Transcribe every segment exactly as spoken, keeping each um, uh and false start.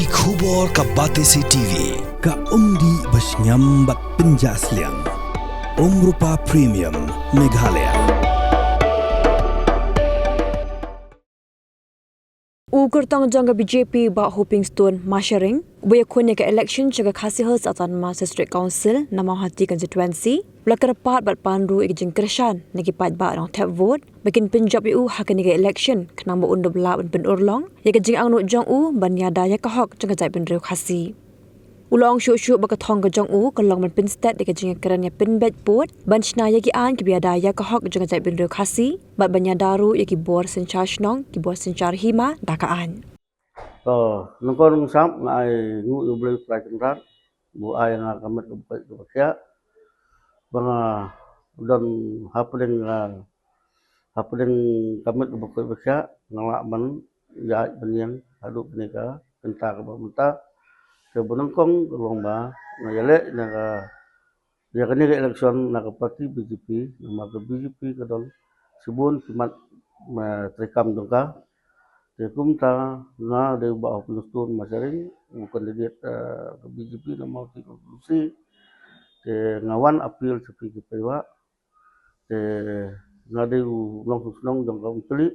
Ki khubor ka Batesi T V, ka umdih ba shngiam bad pynjah sliang. Umrupa Premium, Meghalaya. U kyrtong jong ka B J P Bah Hopingstone Masharing, uba ïakhun ïa ka election sha ka Khasi Hills Autonomous District Council na Mawhati Constituency, u la kyrpad bad pan ruh ïa ka jingkyrshan na ki paidbah nongthep vote ba kin pynjop ïa u ha kane ka election, khnang ba un dup lah ban pynurlong ïa ka jingangnud jong u ban ïada ïa ka hok jong ka jaitbynriew Khasi. U la ong shuh shuh ba ka thong ka jong u ka long ban pynsted ïa ka jingïakren ïapynbeit pud ban shna ïa ki aiñ kiba ïada ïa ka hok jong ka jaitbynriew Khasi, bad ban ïada ruh ïa ki bor synshar shnong, ki bor synshar hima da ka aiñ. To, nyngkong nyngkong sngap nga ai nguh ïa U Blei Trai Kynrad, ba u ai ïa nga ka met kaba koit kaba khiah ba nga don hapdeng, ah, hapdeng ka met kaba koit kaba khiah, nga lah ban ïaid ban ïeng haduh kane ka kynta kaba mynta. Te ba nyngkong ka long ba nga ïaleh na ka, ïa kane ka election na ka party B J P, namar ka B J P ka don shibun ki mat, ma, treikam jong ka. Te kumta nga dei u Bah Hopingstone Masharing, u candidate, eh, ka B J P na Mawhati Constituency. Te nga wan appeal sha phi ki paidbah. Te nga dei u nongshong shnong jong ka Umtylli,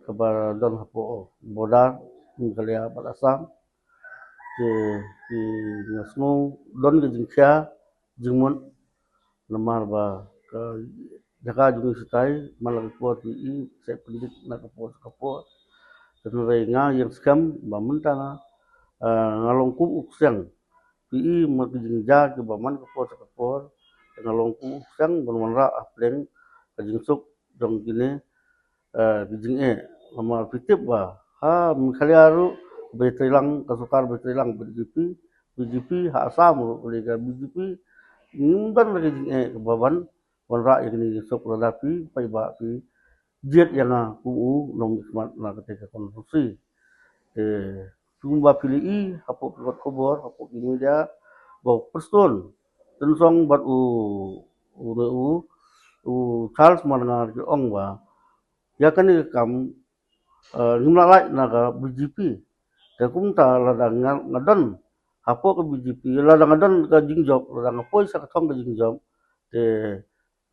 kaba don hapoh border Meghalaya bad Assam. Te ki, nga sngew don ka jingkhia jingmut, namar ba ka jaka jong ngi shatai, man la ka por phi i, sa pyndik na ka por sha ka por. Te hynrei nga ïeng skhem ba mynta nga, eh, nga long kum u ksiang. Phi i, man ka jingjia kiba man ka por sha ka por, te nga long kum u ksiang ban wanrah hapdeng ka jingsuk jong kine, eh, ki jingeh. Namar phi tip ba ha Meghalaya ruh ba ïatrei lang, ka sorkar ba ïatrei lang B J P, B J P, ha Assam ruh ka dei ka B J P. Ngim don la ka jingeh kaba ban wanrah ïa kine ki jingsuk, lada phi paidbah phi jied ïa nga kum u nongmihkhmat na katei ka constituency. Te kumba phi la i hapoh ki kot khubor, hapoh ki media, ba u Prestone Tynsong bad u, u, u, u Charles Marngar ki ong ba ïa kane ka kam, eh, ngim lah lait na ka B J P. Te kumta lada nga, nga don hapoh ka B J P, lada nga don ka jingjop, lada nga poi sha ka thong ka jingjop, te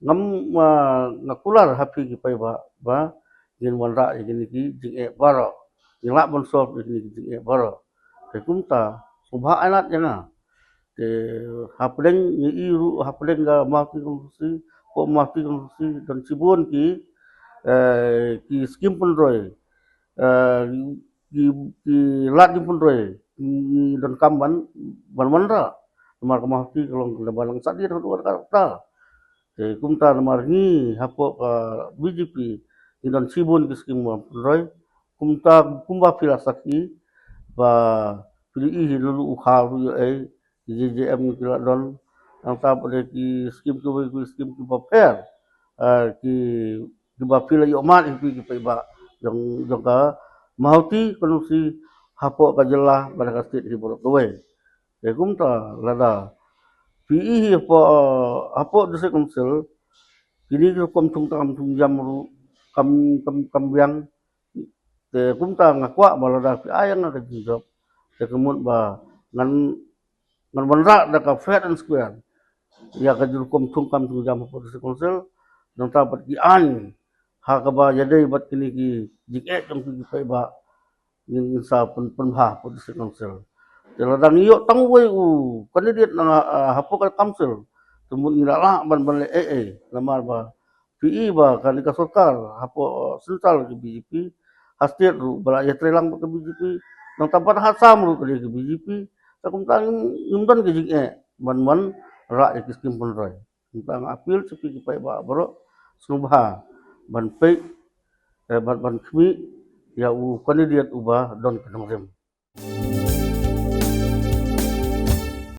ngam, ah, nga kular ha phi ki paidbah ba ngin wanrah ïa kine ki jingeh baroh, ngin lah ban solve ïa kine ki jingeh baroh. Te kumta sngewbha ai lad ïa nga. Te hapdeng ngi i ruh, hapdeng ka Mawhati constituency, hapoh Mawhati constituency don shibun ki, eh, ki skim pynroi, eh, ki, ki lad jingpynroi ngi donkam ban, ban wanrah. Namar ka Mawhati ka long kaba nang sah dien haduh katta katta. Te kumta namar ngi hapoh ka B J P ngi don shibun ki skim ban pynroi. Kumta kumba phi la sakhi ba phi la i hi lulu u khaw ruh ïa ei, ki J J M ki la don, nangta pat ki skim kiwei ki skim kiba pher, eh, ki, kiba phi la ïoh mad ïa phi ki paidbah jong, jong ka Mawhati constituency, hapoh ka jylla bad ka state hi baroh kawei. Te kumta lada phi i hi hapoh, hapoh District Council, kine ki rukom thung tam thung jam ruh kam, kam, kam biang. Te kumta nga kwah ba lada phi ai ïa nga ka jingjop, te ka mut ba ngan, ngan wanrah da ka fair and square ïa ka rukom thung tam thung jam hapoh District Council, nangta bad ki aiñ ha kaba ïadei bad kine ki jingeh jong ki paidbah, ngin, ngin sa pyn, pynbha hapoh District Council. Te lada ngi ïoh tang uwei u candidate na, ah, hapoh ka council, te mut ngi lah lah ban, ban leh ei ei, namar ba phi i ba kane ka sorkar hapoh, ah, central ka B J P, ha state ruh ba la ïatrei lang bad ka B J P, nangta pat ha Assam ruh ka dei ka B J P. Te kumta ngim, ngim don ka jingeh ban, ban wanrah ïa ki skim pynroi. Kumta nga appeal sha phi ki paidbah baroh, sngewbha ban peit, eh, ban, ban khmih ïa u candidate uba don ka nongrim.